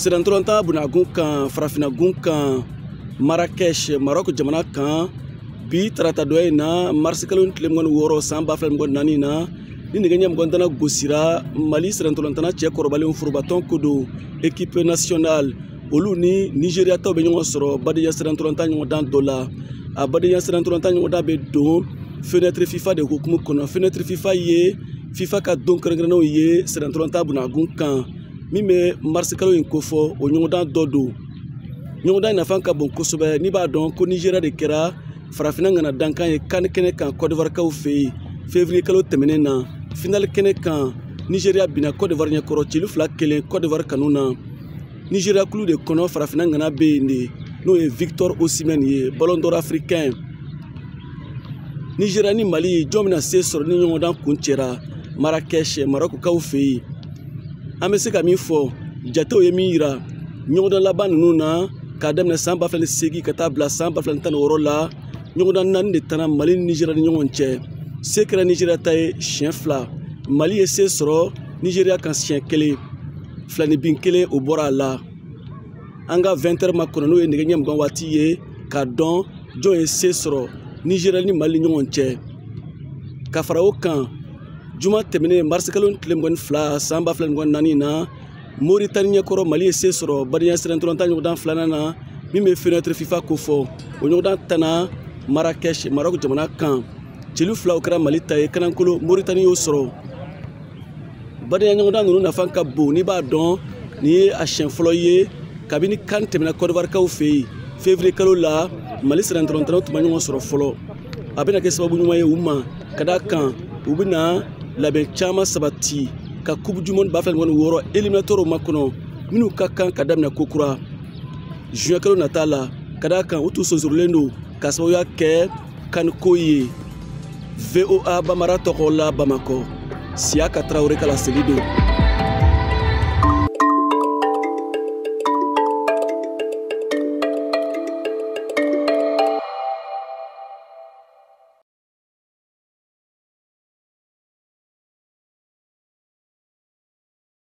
Sennantolatan bunagun kan, farafinagun kan, Marrakech, Maroc jamana kan, bi tarata dɔ in na, mars kalo tile 26 san 2024 na, ni nɛgɛ ɲɛ 20 gosira, Mali sennantolatan cɛ kɔrɔbalenw forobatɔn ko don, équipe nationale olu ni Nigeria taw bɛ ɲɔgɔn sɔrɔ badenya sennantolatan ɲɔgɔndan dɔ la. A badenya sennantolatan ɲɔgɔndan bɛ don fenêtre FIFA de hukumu kɔnɔ. Fenêtre FIFA ye FIFA ka don kɛrɛnkɛrɛnnenw ye sennantolatan bunagun kan, min bɛ mars kalo in kofɔ, o ɲɔgɔndan dɔ don. Ɲɔgɔndan in nafa ka bon kosɛbɛ. N'i b'a dɔn ko Nigeria de kɛra farafinna ŋana dankan ye CAN kɛnɛ kan Côte d'Ivoire-kaw fɛ yen février kalo tɛmɛnen na. Finale kɛnɛ kan, Nigeria binna Côte d'Ivoire ɲɛkɔrɔ celu 2-1 Côte d'Ivoire kanu na. Nigeria kulu de kɔnɔ farafinna ŋana bɛ yen de, n'o ye Victor Osimhen ye, Ballon d'Or africain. Nigeria ni Mali, jɔn bɛna se sɔrɔ ni ɲɔgɔndan kuncɛra Marrakech, Maroc-kaw fɛ yen? An bɛ se ka min fɔ, jatew ye min yira ɲɔgɔndan laban ninnu na, k'a daminɛ san 2008 ka taa bila san 2016 la, ɲɔgɔndan 4 de taara Mali ni Nigeria ni ɲɔgɔn cɛ. Se kɛra Nigeria ta ye siɲɛ 2, Mali ye se sɔrɔ Nigeria kan siɲɛ 1, 2-1 o bɔra a la. An ka 20 heures ma kɔnɔ, n'o ye nɛgɛ ɲɛ 20 waati ye, k'a dɔn jɔn ye se sɔrɔ Nigeria ni Mali ni ɲɔgɔn cɛ. Ka fara o kan, juma tɛmɛnen mars kalo tile 22 san 2024 na, Mauritanie ɲɛkɔrɔ Mali ye se sɔrɔ badenya sennantolatan ɲɔgɔndan 2nan na, min bɛ fenêtre FIFA kofɔ. O ɲɔgɔndan tanna Marrakech, Maroc jamana kan. Celu 2 o kɛra Mali ta ye, kanankolo Mauritanie y'o sɔrɔ. Badenya ɲɔgɔndan ninnu nafa ka bon. N'i b'a dɔn nin ye a siɲɛ fɔlɔ ye kabini CAN tɛmɛna Côte d'Ivoire-kaw fɛ yen février kalo la, Mali sennantolatannaw tun ma ɲɔgɔn sɔrɔ fɔlɔ. A bɛna kɛ sababu ɲuman ye u ma, ka d'a kan u bɛna labɛn caman sabati ka Coupe du monde 2026 éliminatoire makɔnɔ, minnu ka kan ka daminɛ kokura juin kalo nata la, ka d'a kan u tun sonsorolen don ka sababuya kɛ CAN ko ye. VOA Bambara tɔgɔ la, Bamakɔ, Siyaka Tarawele ka laseli don.